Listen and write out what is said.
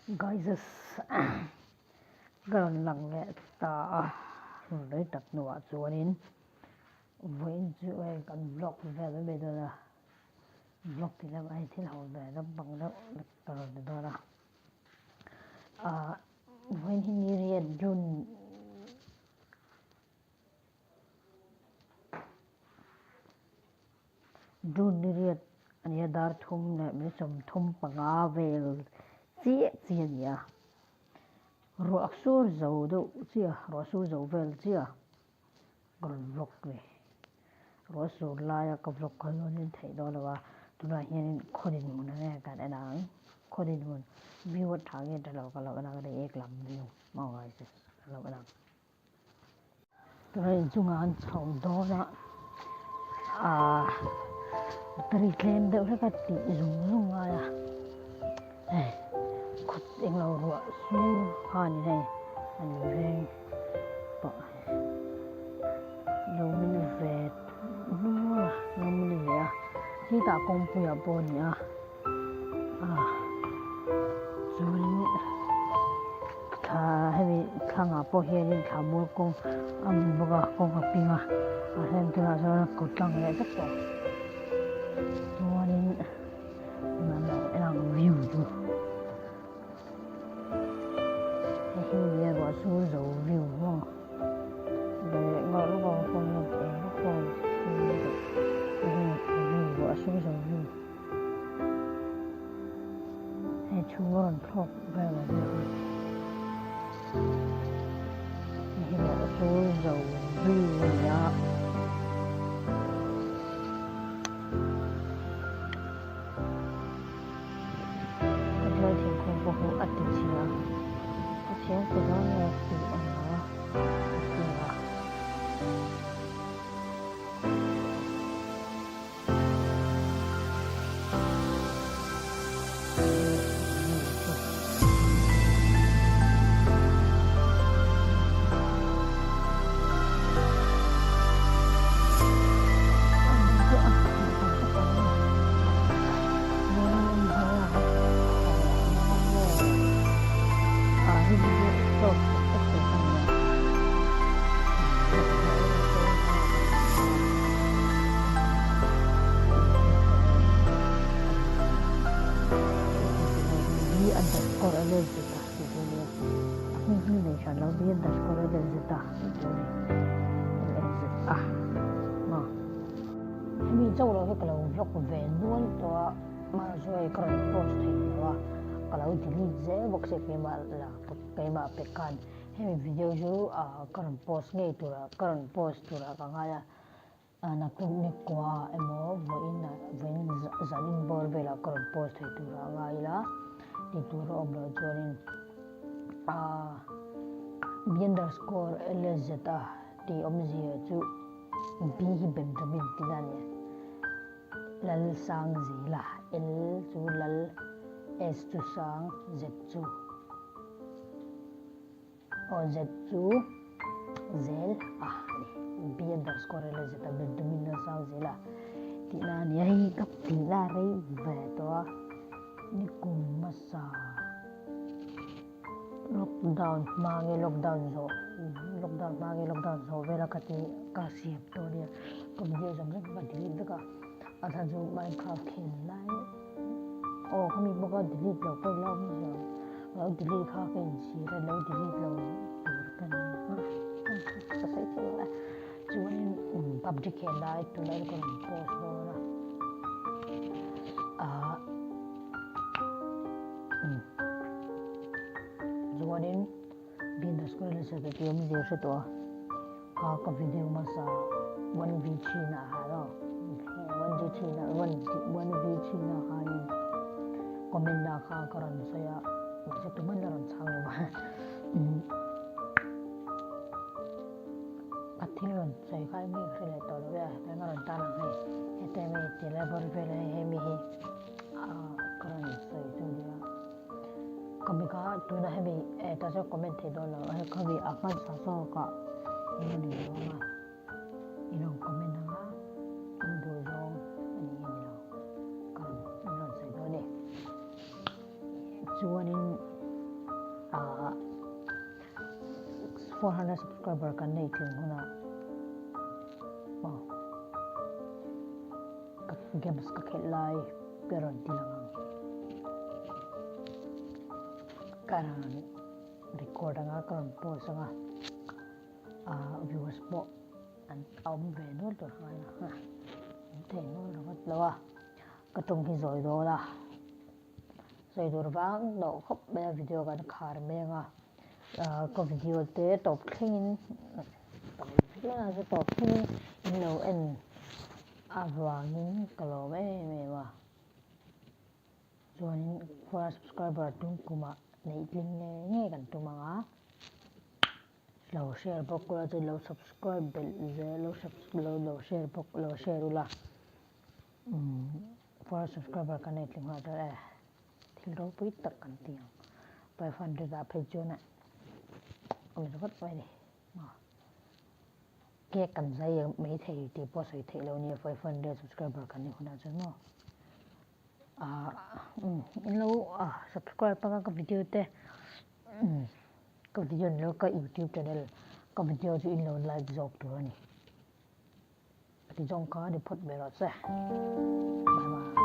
Guyses ka rawn lang leh ta a, rawn rei tak hnuah chuanin vawiin chu hei kan vlog vel mai mai dawn a, vlog tih lam a hei thil ho ve naupang deuh ka rawn ti dawn a, ah vawiin hi ni riat June June ni riat a nia dar thum leh minute 35 vel chiah chiah a ni a, ruah sur zo deuh chiah ruah sur zo vel chiah ka rawn vlog ni. Ruah sur laia ka vlog kha chuan in theih dawn lo a, tunah hianin khaw dinhmun ang nge kan en ang, khaw dinhmun view a tha nge tha lo ka lo en ang a ni ek lam view maw guys ka lo en ang. Train chungah an chho dawn a ahh battery tlem deuh hlek a tih zung zung ngai a hei khaw englo ruah sur kha a ni hei an veng pawh lo min ve nual a lo min ve a khitah kawngpuiah pawh a ni a. Chuanin thla hemi thlangah pawh hianin thla mawi kawng a awm bawk a kawng a ping a a heng tunah chuan a kut tlang leh vek tawh chuanin en ang view chu hei hi ni a ruah sur zo view maw ruah sur zo view. Hei chhung a rawn thlawk vel a nia hei hi ruah sur zo view a ni a. Khawtlai thingkung pawh hi a ti chhia a chhia ti dawn nge tih a ni lo a a kung a. Hemi chauh loh hi ka lo vlog ve nual tawh a, mahse hei ka rawn post thei lo a, ka lo delete zel bawk si keimah la keimah pek khan. Hemi video chu ka rawn post ngei turah ka rawn post turah ka ngai a, naktuk ni kua emaw vawiin ah vawiin zan in bawr velah ka rawn post thei turah a ngai ila tih tur a awm loh chuanin B underscore LSZ a tih awmzia chu B hi Benjamin tihna a ni a, Lalsangzela L chu Lal S chu Sang Z chu. Aw Z chu zel a ni. B underscore L Z a Benjamin a sang zel a tihna a ni a. Hei ka tihna rei ve tawh a nikum hmasa lockdown hma nge lockdown zawh lockdown hma nge lockdown zawh vela ka ti ka siam tawh a nia. Ka video zawng zawng ka delete vek a a chhan chu minecraft khel lai aw khami bawk a delete loh pawh ila awm zia lo delete kha ka inchhir a lo delete lo tur ka ni a ka sawi thei lo e chuanin pubg khel lai tunlai chu ka rawn post dawn a ah chuanin Business school la sawi tih awmzia hre tawh a kha ka video hmasa one v three na ah ro one v three na one one v three na khanin comment na kha ka rawn sawi a mahse tuman la rawn chhang lo va ka thil rawn sawi kha enge ka hre leh tawh lo e eng a rawn tan ang hei heta mi ti lai bawr vel hei hemi hi ka rawn sawi chu nia. Kami kha tuna hemi eh tah chuan comment thei dawn lo hei khami a hmasa zawk ah in rawn in zawng a in rawn comment ang a in duh zawng a ni nge ni lo ka rawn in rawn sawi dawn e chuanin. 400 subscriber kan nei tling hunah aw ka games ka khelh lai ka rawn ti lang ang. Ka rawn record anga ka rawn post anga ah viewers pawh an awm ve nual tur ang a awm thei nual ringawt lo a ka tawng hi zawi dawn a. Sawi tur vang loh khawp mai a video kan khar meng a ka video te tawp thlengin chu tawp thlengin in lo en avangin ka lawm em em a chuanin khua subscriber tum kumah neih tling ngei ngei kan tum ang a lo share bawk ula chuan lo subscribe belh zel lo lo share bawk lo share ula umm. First subscriber ka nei tling nghal tel e. Thil ropui tak kan ti ang. 500 ah phei chuan a awm ringawt mai ni. Cake kan zai mai thei tih pawh sawi theih lo nia 500 subscriber kan ni hunah chuan maw. Ah um in lo ah subscribe anga ka video te um ka video ni lo ka youtube channel ka video chu in lo like zawk tur a ni. Ti zawng kha ni phawt mai rawh che. Bye bye.